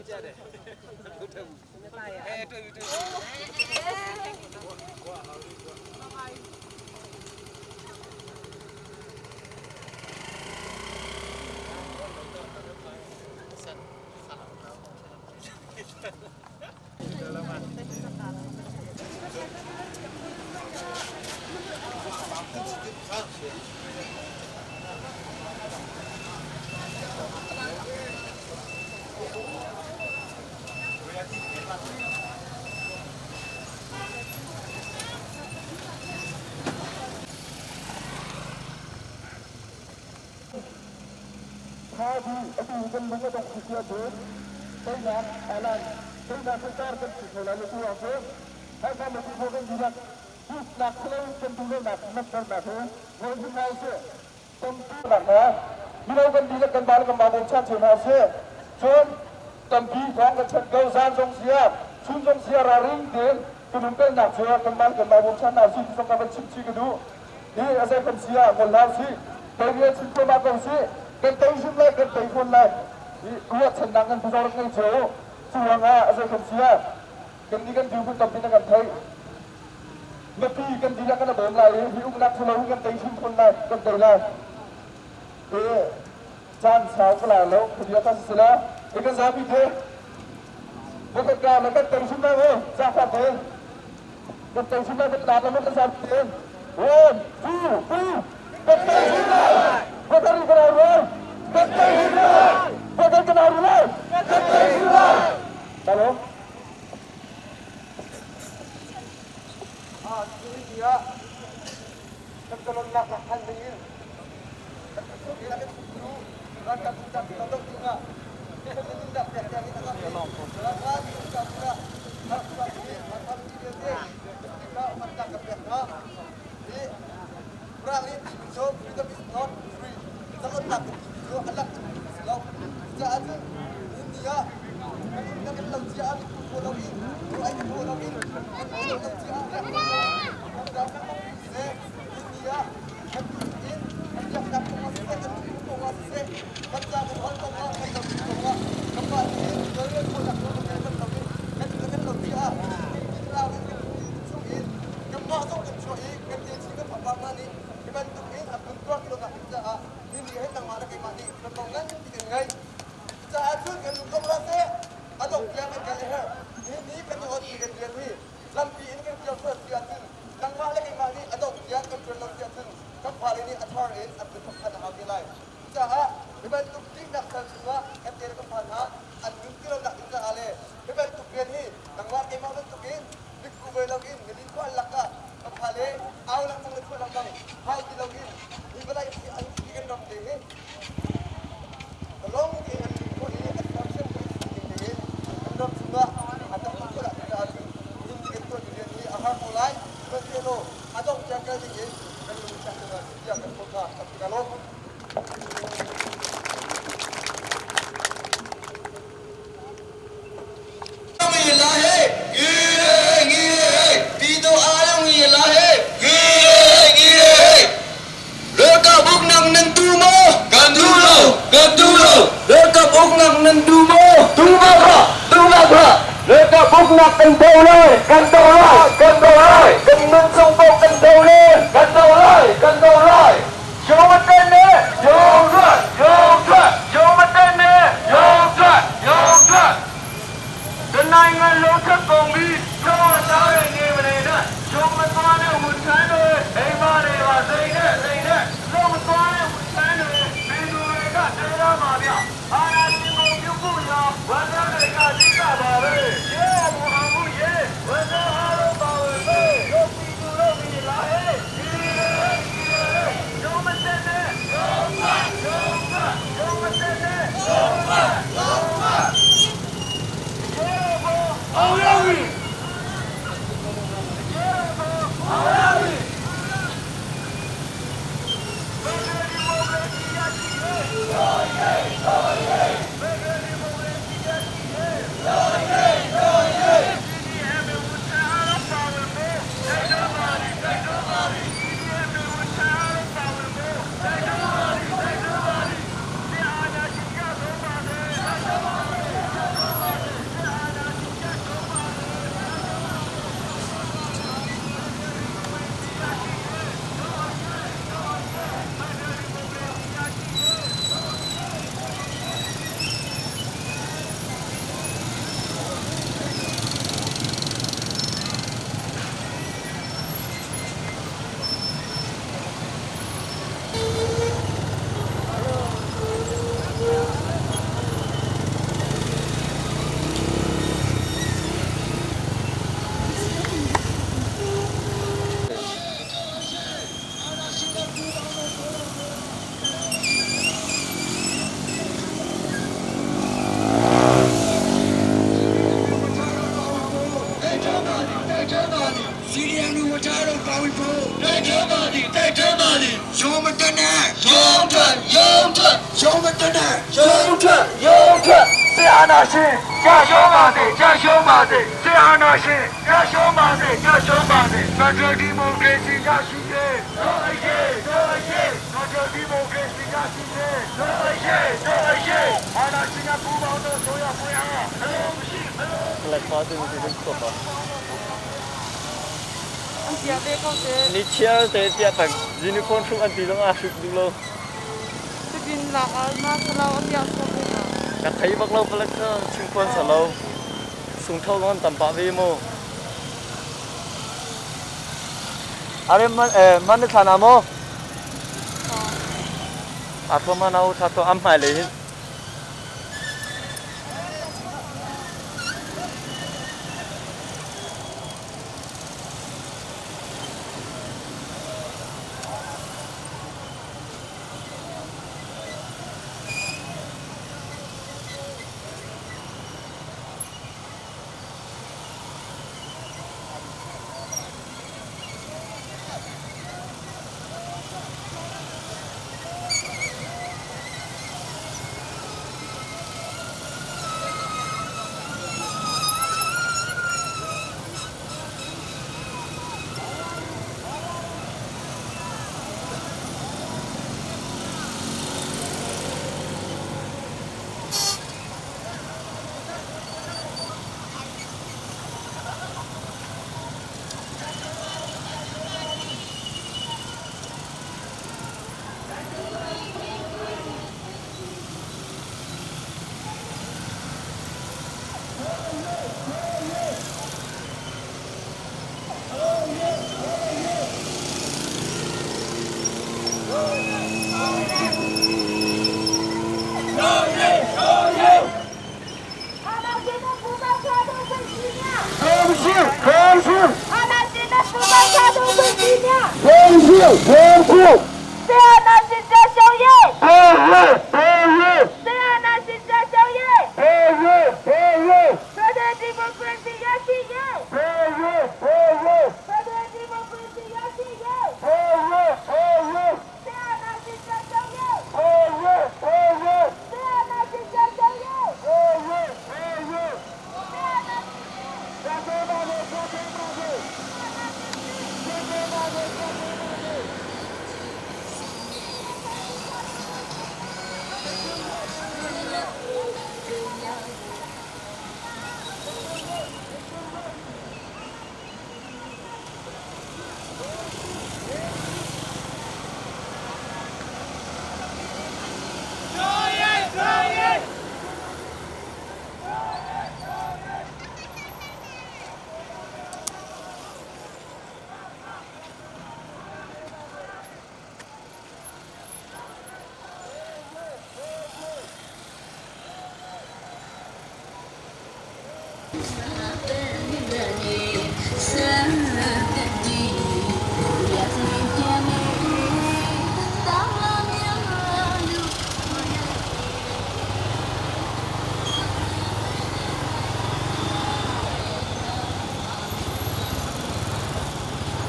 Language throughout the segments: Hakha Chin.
Thadi atu kan lung a dongh khi si ahcun teinak alan teinak sangkar kan si kho lai lo tu ahcun Hakha mipi pawl kan dihlak hupnak thalo kan duh lonak langhternak hi ngol hrim hna usih. Tampi nak hna mino kan dihlak kan ba le kan ma bawmchan cio hna usih. Cun tampi thawng kan chanh ko zan zong sia chun zong sia ralring tein kan umkalnak cu kanmah le kanmah bawmchan hna usih ti zong ka van chim chih ka duh. Hi a zei kan si ah ngol hlah usih. Tei rian chim thluahmah ko usih. Kan tei hrim lai, kan tei fawn lai. Hi ruahchannak ngan pi zong rak ngei cio u. Cu ruangah a zei kan si ah kan nih kan dirhmun tampi na kan theih. Mipi kan dihlak kan bawm lai i hi uknak ṭhalo hi kan tei hrim fawn lai, kan tei lai. E caan sau ka la lo, khuabia ka si sila. E kan zapi te. Bukhat ka na kan tei hrim lai mu, zaangfah te. Kan tei hrim lai kan lar lo kan zapi te. One, two, three. Kan tei hrim lai. Bukhat ri kan au lai. Kan tei hrim lai. Bukhat kan au lai. Kan tei hrim lai. Hello. Tiah kan zalonnak nak hal ding in kan in kan tu ralkap dak doh ding ah dak tiang tiang in a ralkap dak dak Rang i timi cu freedom is not free. Zalonnak kan timi cu a lak in a si lo. Cucaah cun nihin ah kan umnak in lo cia ah miphun phaw loin, ruah in phaw loin, kan lo cia ah riak lo kan dam lengmang mi siseh, nihin ah kan in kan biaknak kong ah siseh, kan miphun kong ah siseh, kan ca kan holh kong ah, kan ram kong ah, kanmah nih tawlrel khawhnak nawl kan ngei lo i kan kan lo cia ah thlarau in kan chung in kanmah zong kan chuah i kan techi kan fapa hna nih hi bantuk in a kun tuar ti lonak ding caah ni he nangmah le keimah nih ṭuanvo nganpi kan ngei. Cucaah cun kan lung dong hlah seh, a dongh tiang kan kal a herh. Nihin ni kan i ot mi kan rian hi lampi in kan kir sual si ahcun nangmah le keimah nih a dongh tiang kan ṭuan lo si ahcun kan fale nih a thar in an kan thawk ṭhan a hau te lai. Cucaah hi bantuk ṭihnak sal chungah kan te le kan fa hna an nun ti lonak ding caah le hi bantuk rian hi nangmah keimah bantukin mitku ve loin nilin khua an lak ah kan fale au lengmang le chuah lengmang hau ti loin hi vawlei an hi kan ram te hi Zalong tein an lut khawh i an sersiam khawh i ding tein kan ram chungah a tam tuk khawh caah cun nihin ni kan tuahmi rian hi a har ko lai. Sihmanhsehlaw a dongh tiang kal ding in kan lung chiah cang ah tiah kan phawt hna. Tampi ka lawm. Ralkap uknak nan duh maw? Kan duh lo! Kan duh lo! Ralkap uknak nan duh maw? Duh bak hlah! Duh bak hlah! Ralkap uknak kan do lai! Kan do lai! Kan do lai! Kan nun chung paoh kan do lai! Kan do lai! Kan do lai! စီရီယန်လူဝချာတို့ပါဝင်ဖို့တိုက်ထဲပါသည်တိုက်ထဲပါသည်ရုံးမတက်နဲ့ရုံးထွက်ရုံးထွက်ရုံးမတက်နဲ့ရုံးထွက်ရုံးထွက် စေအာနာရှင်ကြာရှုံးပါစေကြာရှုံးပါစေစေအာနာရှင်ကြာရှုံးပါစေကြာရှုံးပါစေဖက်ဒရယ်ဒီမိုကရေစီရရှိစေတို့အရေးတို့အရေးဖက်ဒရယ်ဒီမိုကရေစီရရှိစေတို့အရေးတို့အရေးအာနာရှင်ကပူပေါင်းတို့ဆိုရဖွင့်အောင်အလုံးမရှိအလုံး An tia ve ko te. Ni chiar te tia tak uniform thuk an ti zong a hruk duh lo. Tipin lak ah na salau a tia sa ve na. Ka thei bak lo palek kha chungkhuan salo. Sungtho zong an tam pah ve mu. Are man eh man na thla na maw? A thawm ah nau tha to am hmai lei hin.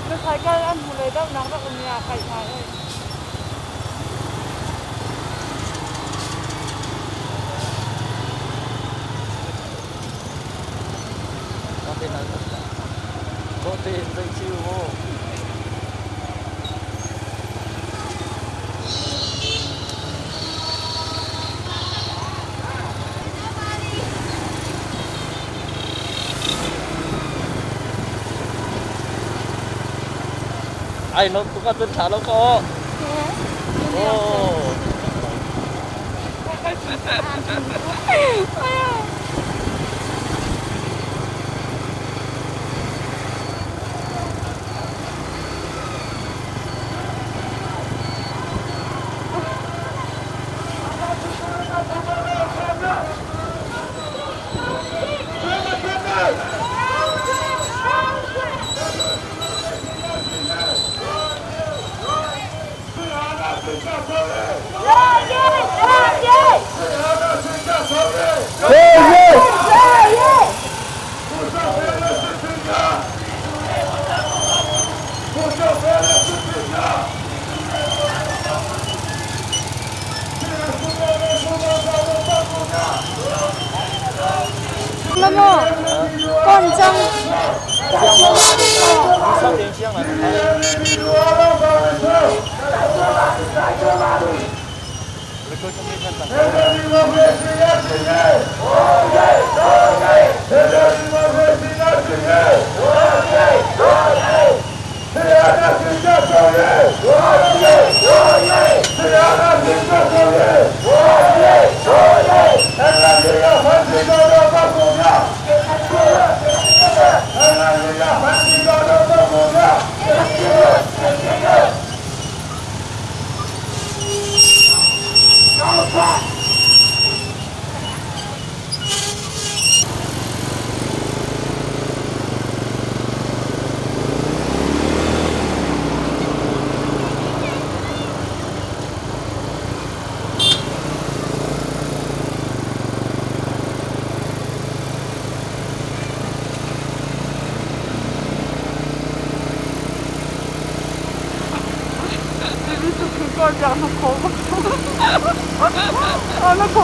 Na cycle an hmu lei deuh nak rak um i aa kaih hna ei. Dawh tein zeih si u mu. Ai no tuk ahcun ṭha lo ko. Oh. Hey! Na maw? Kon cang. Na kho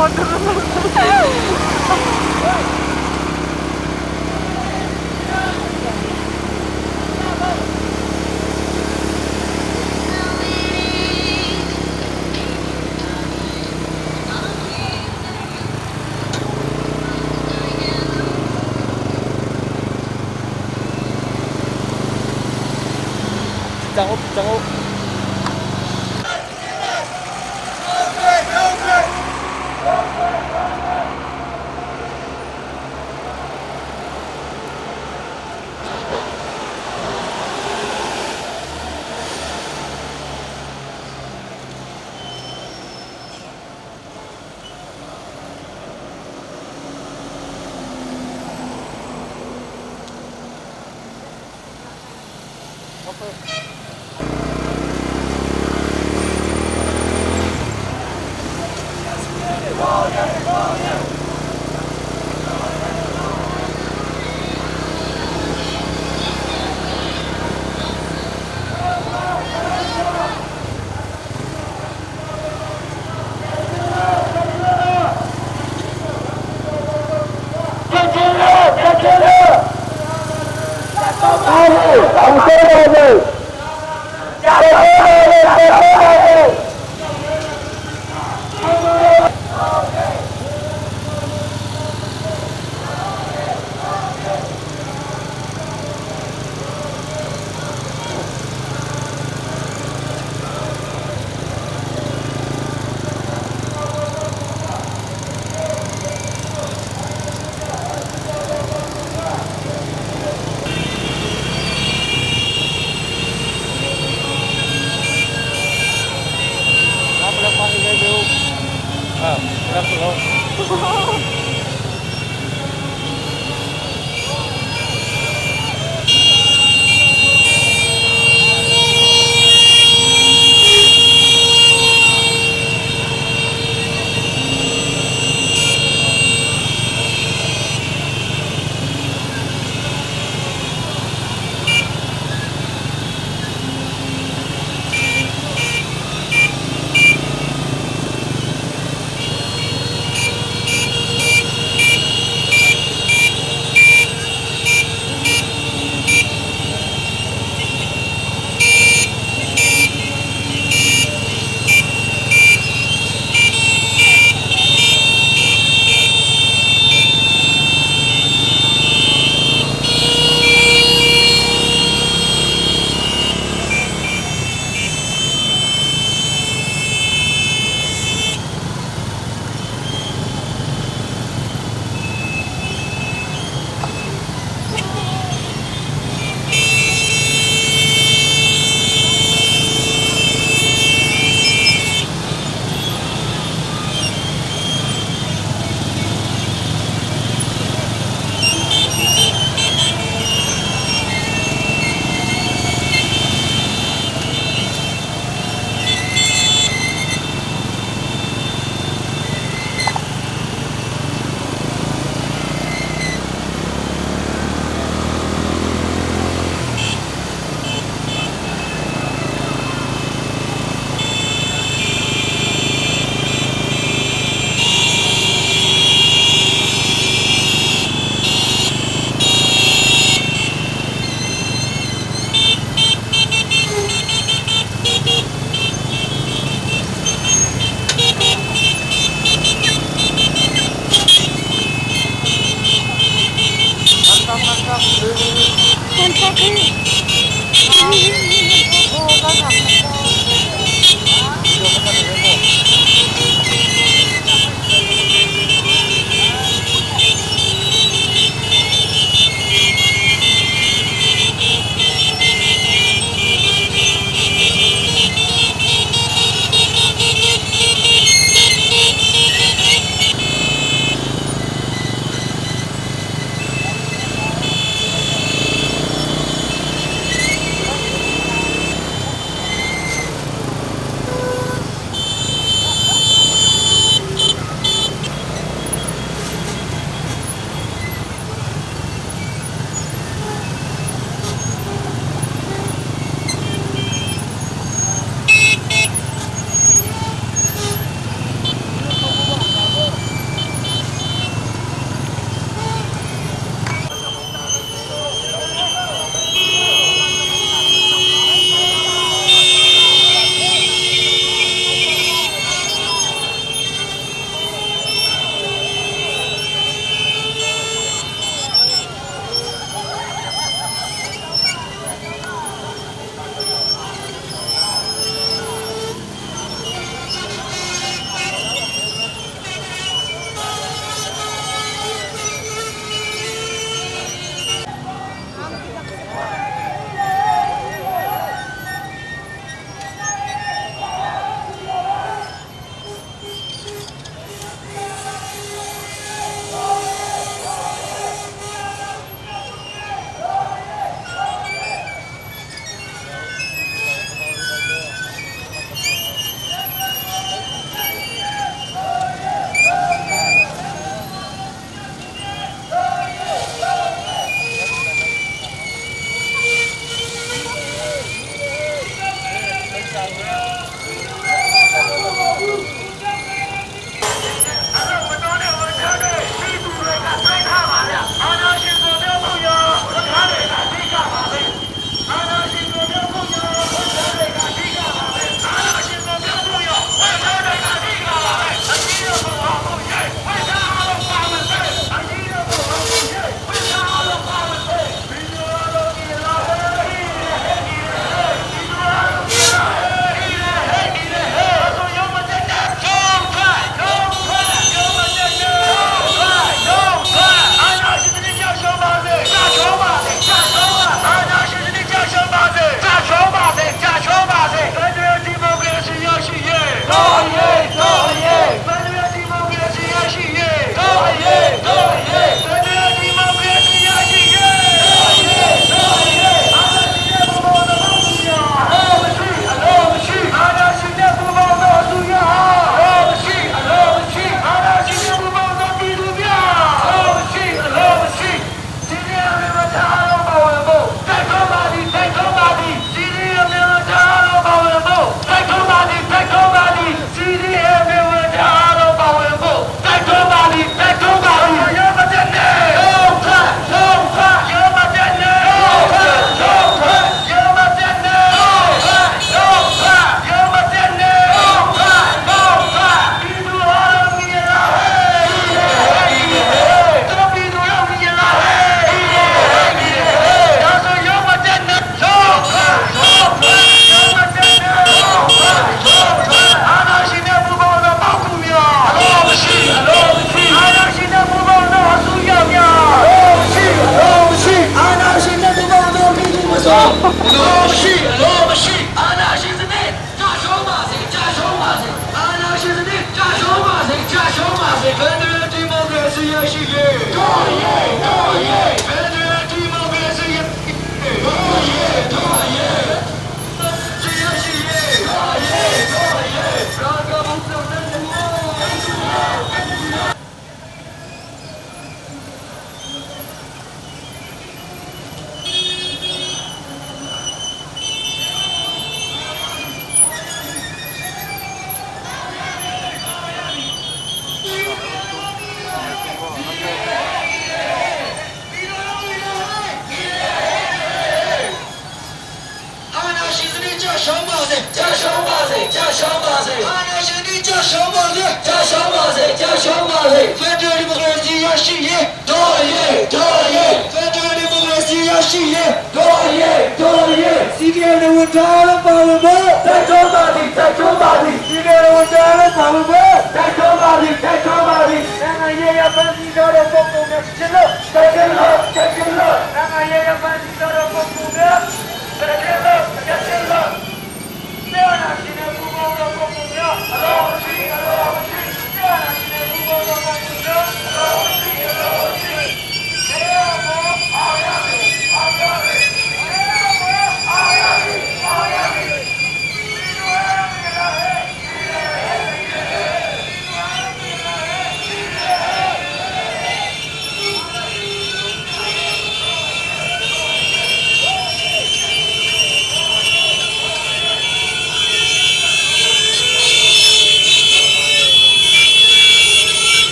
Cang up, cang up. ဝန်ထမ်းလုံးပါဝင်ဖို့တိုက်တွန်းပါသည်တိုက်တွန်းပါသည်ဒီနေဝန်ထမ်းလုံးပါဝင်ဖို့တိုက်တွန်းပါသည်တိုက်တွန်းပါသည် နိုင်ငံရေးရပန်းစီတော်တဲ့ပုံပုံများရှင်လို့ တိုက်တွန်းလို့တိုက်တွန်းလို့ နိုင်ငံရေးရပန်းစီတော်တဲ့ပုံပုံများတိုက်တွန်းလို့တိုက်တွန်းလို့ဆရာနာရှင်တဲ့ပုံပုံတော်ပုံပုံများအလောရှိအလောရှိဆရာနာရှင်တဲ့ပုံပုံတော်ပုံပုံများအလောရှိအလောရှိဆရာမောအာရမေအာရမေဆရာမောအာရမေအာရမေဒီလိုရမေလာဟဲ့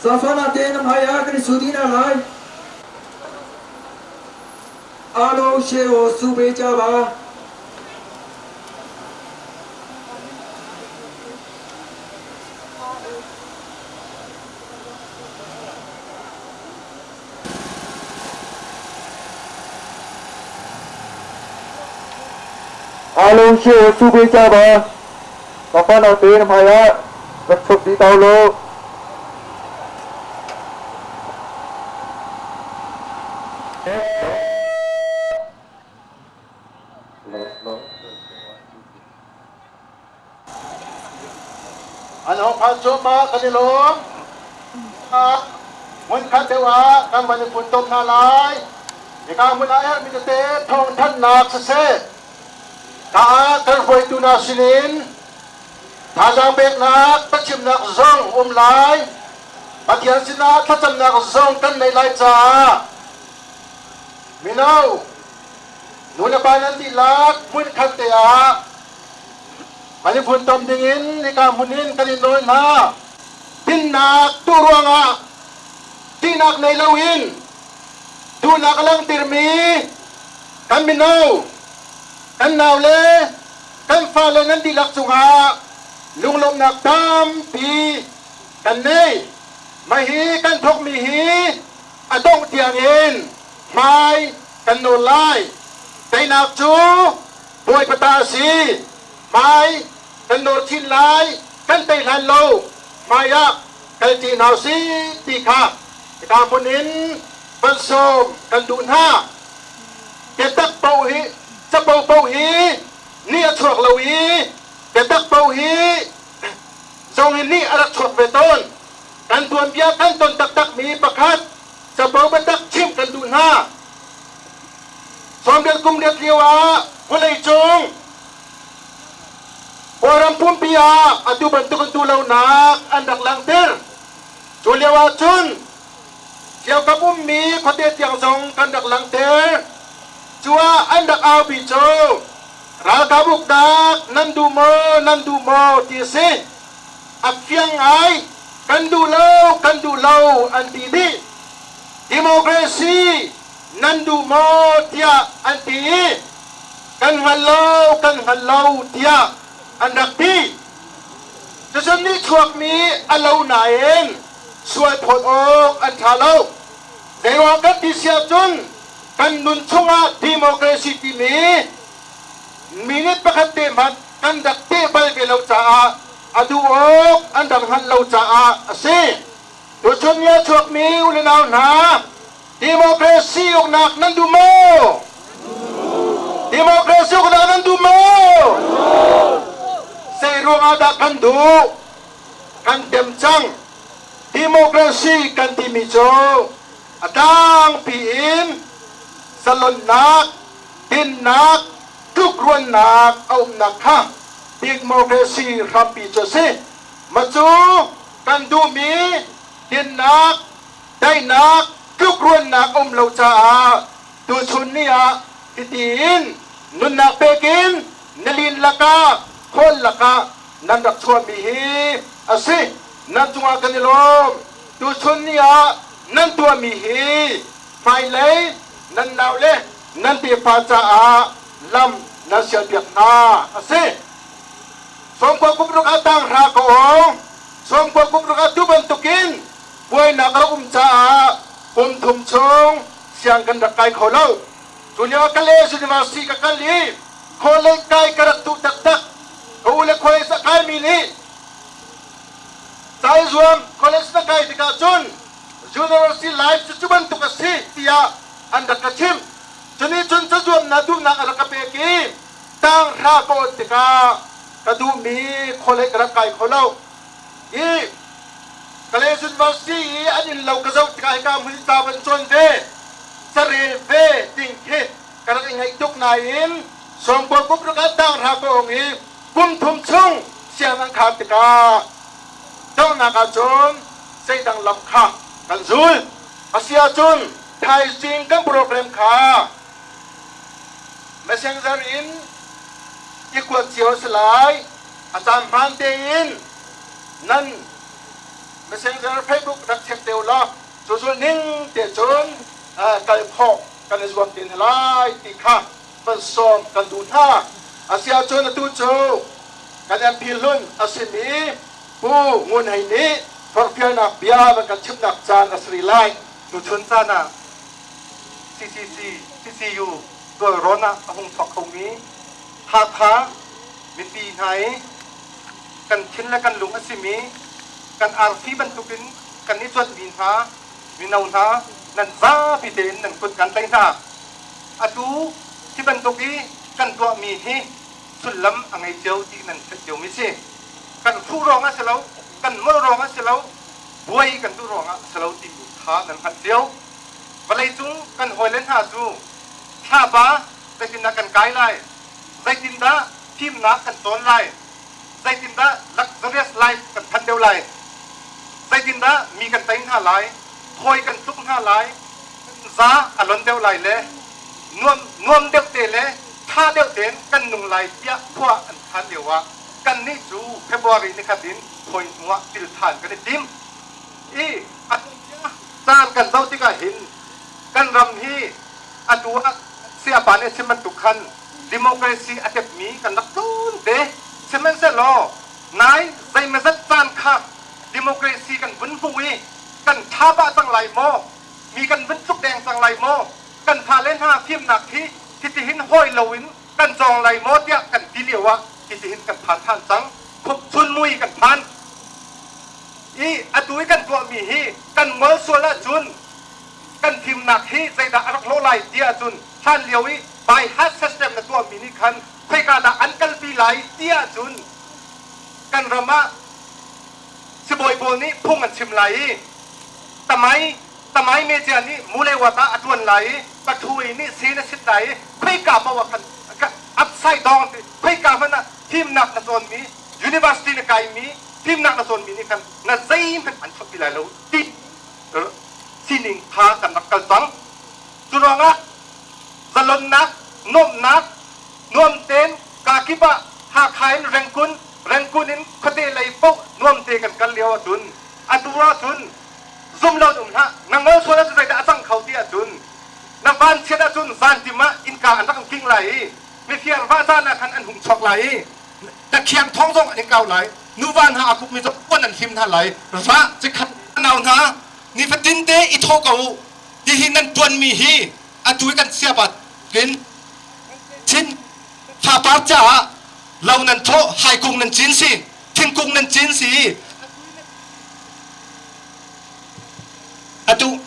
စာဖနာတဲ့နမယာကရစူဒီနာလိုက်အားလုံးရှေ့ကိုစုပေးကြပါအားလုံးရှေ့ကိုစုပေးကြပါစာဖနာတဲ့နမယာလက်ချုပ်ပြီးတောင်းလို့ Ano pasuma kanilong mun khat dewa kan man pun tom na lai ika mun air mi te thong than nak se ta kan hoi tu na sinin tha jang bek nak pachim nak zong um lai pathian sina thacham nak zong kan nei lai cha minau nuna pa nan ti lak mun khat te a มันพุ่นตอมดิงินนี่กามุนินกันโดนฮะตินนักตัวรวงอ่ะที่นักในเลวินดูนักลังติรมีกันมินาวกันนาวเลกันฟาเลนั้นดีลักสุงาลุงลมนักตามปีกันเนยมาฮีกันทกมีฮีอะต้องเตียงเอ็นไม่กันโนไลใจนักจูบวยปตาสี mai kan nor chin lai kan tei hlan lo mai ya kal ti naw si ti kha ka munin ban som kan du na ke tak pau hi cha pau pau hi ni a chuak lo hi ke tak pau hi zong in ni arak chuak ve ton kan tuan bia kan ton tak tak mi pakhat Capo biatak chimh kan duh hna. Sawmriat kum riat lio ah vawleicung Kawlram pumpi ah atu bantuk in duhlonak an rak langhter. Cu lio ah cun Siokap ummi khuate tiang zong kan rak langhter. Cu ah an rak aupi cu ralkap uknak nan duh maw, nan duh maw ti a si. A fiang ngai, kan duh lo, kan duh lo an ti dih. Democracy nan duh maw tiah an ti i kan hngal lo, kan hngal lo tiah an rak ti. Cucun nih chuakmi a lo nain sualphawt awk an ṭha lo. Zeiruang kan ti si ahcun kan nun chungah democracy timi minute pakhat te hmanh kan rak teh bal ve lo caah a duh awk an rak hngalh lo caah a si. Tuchun ni a chuakmi u le nau hna, democracy uknak nan duh maw? Democracy uknak nan duh maw? Zei ruangah dah kan duh? Kan tem cang. Democracy kan timi cu a tlangpi in zalonnak, dinnak, tlukruannak a umnak kha democracy hrampi cu a si. Mah cu kan duhmi dinnak, daihnak, tlukruannak a um lo caah tuchun ni ah hiti in nunnak pek in nilin lakah khawl lakah nan rak chuahmi hi a si. Nan cungah kan i lawm. Tuchun ni ah nan tuahmi hi hmailei nan naule nan tefa caah lam nan sialpiak hna a si. Sawmkua kum ruk ah tanghra ka awng. Sawmkua kum ruk ah tu bantukin buainak a rak um caah kum thum chung siang kan rak kai kho lo. Cu lio ah Kalay University ka kal i college kai ka rak duh taktak. Ka u le college a kaimi nih ca i zuam college na kai tikah cun university life cu cu bantuk a si tiah an rak ka chimh. Cunih cun cazuamnak duhnak a rak ka pek i tanghra ka awn tikah ka duhmi khualei ka rak kai kho lo i Kalay University i an inn lo ka zoh tikah hika hmun i ca van cawn ve carel ve ding khi ka rak i ngaih tuk nain sawmkua kum ruk ah tanghra ka ong i kum thum chung siang an khar tikah donghnak ahcun zeidang lam kha kan zul. A si ahcun thaizing kan program kha Messenger in i kuat cio a si lai. A caan hmaan tein nan Messenger Facebook rak check te u law cu zulh ning te cun kal khawh kan i zuam te hna lai ti kha van sawm kan duh hna. Asiahcun atu cu kan MP hlun a simi Pu Ngun Hei nih forhfialnak bia van kan chimnak caan a si rih lai. Tuchun caan ah CCC, CCU tualrawn ah a hung chuak khomi Hakha mipi hna i kan thin le kan lung a simi kan arfi bantukin kan i cuanhmi hna mino hna nan zapi tein nan kut kan tlaih hna. Atu hi bantuk i kan tuahmi hi sullam a ngei cio ti nan theih ciomi si. Kan hruh ruang ah si lo, kan molh ruang ah si lo, buai kan duh ruangah a si lo timi kha nan hngalh cio. Vawleicung kan hawile hna cu thlapa zeitindah kan kai lai, zeitindah fimnak kan cawn lai, zeitindah luxurious life kan phan deuh lai, zeitindah mi kan tei hna lai, thawi kan tluk hna lai, za a lon deuh lai le nuam, nuam deuh te le tha deuh tein kan nung lai tiah khua an khan lio ah kannih cu February nikhat in hawi hnu ah pil than kan i tim. I atu caan kan zoh tikah hin kan ram hi atu ah sayapa nih a chim bantuk khan democracy a tepmi kan rak tlun te. Sihmanhsehlaw nai zeimazat caan kha democracy kan vun hmu i kan tha pah cang lai maw? Mi kan vun tluk deng cang lai maw? Kan fale hna fimnak hi hitihin hawi loin kan cawng lai maw tiah kan ti lio ah hitihin kan phan than cang. Chun mui kan phan. I atu i kan tuahmi hi kan ngol sual ahcun kan thimnak hi zeidah a rak lawh lai ti ahcun hlan lio i by heart system na tuahmi nih khan khoika dah an kalpi lai ti ahcun kan ram ah sibawi pawl nih phung an chim lai i tamai Tamai media nih Mulewat ah a ṭuan lai i Pathui nih sin a sit lai i khoika paoh ah khan upside down ti khoika hmanh ah fimnak na cawnmi university na kaimi fimnak na cawnmi nih khan na zeihmanh an chuahpi lai lo ti sining kha kan rak kal cang. Cu ruangah zalonnak, nuamhnak, nuam tein kakip ah Hakha in Rengkun, Rengkun in khuate lei paoh nuam te kan kal lio ahcun atu ahcun zum lo um hlah. Na ngol sual ahcun zeidah a cang kho ti ahcun na vanchiat ahcun zantim ah innka an rak in king lai i mifiar vah caan ah khan an hung chuak lai i na khiang thong zong an in kau lai. Nuva hna aa kupmi zong puan an hlim hna lai. Rah cikhat nau hna nifatin te i thawh ko u. Hihi nan ṭuanmi hi atu i kan siapa kin chin fapar caah lo nan thawh, haikung nan cin si, thingkung nan cin si. Atu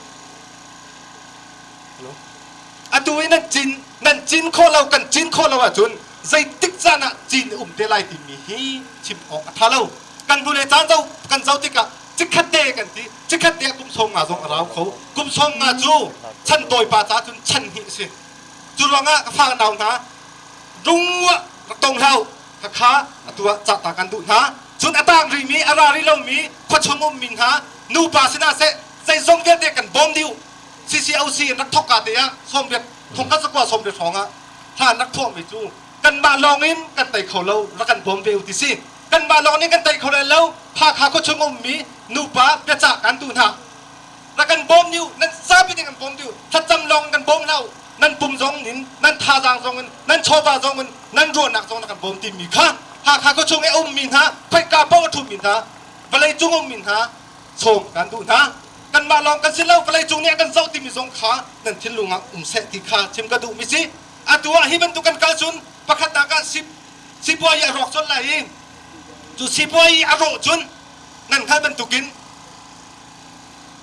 atu i nan cin nan cin khawh lo kan cin khawh lo ahcun zeitik caan ah cin um te lai timi hi chim awk a ṭha lo. Kan hnulei caan zo kan zoh tikah cikhat te kan ti cikhat te ah kum sawm nga zong a rau kho. Kum sawm nga cu chan tawi pa caah cun chan hnih a si. Cu ruangah ka fa nau hna rung ah rak tong hlah u. Khakha atu ah cahta kan duh hna. Cun a tang rihmi a ra rih lomi khuachung ummi hna nupa sinah seh zeizong vialte kan bawm dih u. CCOC in rak thawk ka te ah sawmriat thongkhat zakua sawmriat hrawng ah hla an rak thuahmi cu kanmah lawng in kan tei kho lo rak kan bawm ve u ti si. Kanmah lawng nih kan tei kho lai lo. Hakha khuachung ummi nupa biacah kan duh hna. Rak kan bawm dih u. Nan zapi nih kan bawm dih u. Thlacam lawng in kan bawm hlah u. Nan pum zong in, nan thazaang zong in, nan chawva zong in, nan ruahnak zong in kan bawm timi kha Hakha khuachung i a ummi hna, khoika paoh a ṭhumi hna, vawleicung ummi hna sawm kan duh hna. Kanmah lawng kan si lo, vawleicung nih a kan zoh timi zong kha nan thinlung ah um seh ti kha chim ka duhmi si. Atu ah hi bantuk kan kal cun pakhatnak ah sipuayi a rawk colh lai i cu sipuayi a rawh cun nan hngalh bantukin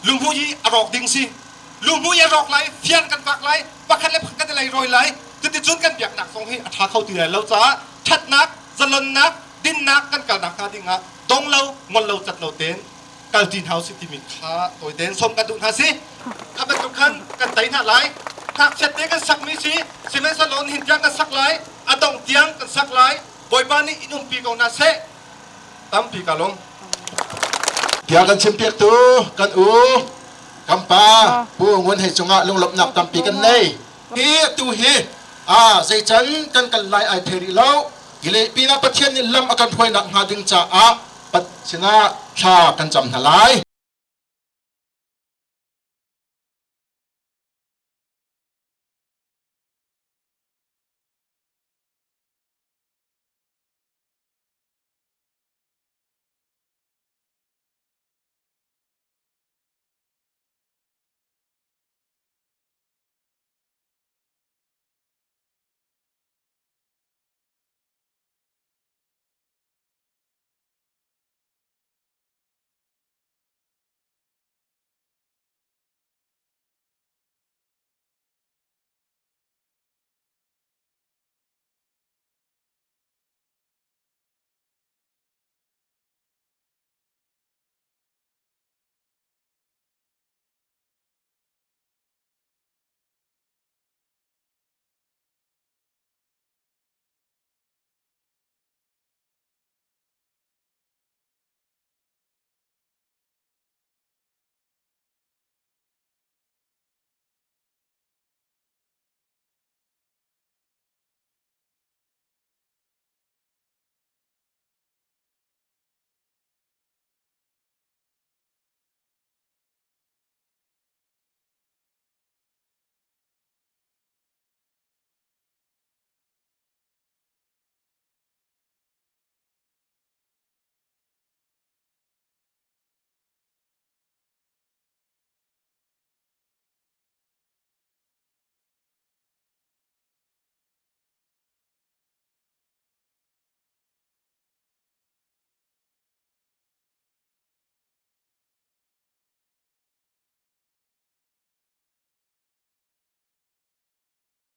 luhmui i a rawk ding si. Luhmui a rawk lai, fian kan vak lai, pakhat le pakhat kan i leirawi lai. Cuticun kan biaknak zong hi a ṭha kho ti lai lo caah ṭhatnak, zalonnak, dinnak kan kalnak hnga dingah dong lo, ngol lo, cat lo tein kalṭi hna usih timi kha tawi tein sawm kan duh hna si. Kha bantuk khan kan tei hna lai. Ngakchiat te kan sakmi si, sihmanhsehlaw nihin tiang kan sak lai, a dongh tiang kan sak lai. Bawipa nih in umpi ko hna seh. Tampi ka lawm. Bia kan chimpiaktu kan u kan pa Pu Ngun Hei cungah lunglawmhnak tampi kan nei. Hi tu hi a zeican kan kal lai ai thei rih lo. Gile pinah Pathian nih lam a kan hruainak hnga ding caah sinah thla kan cam hna lai.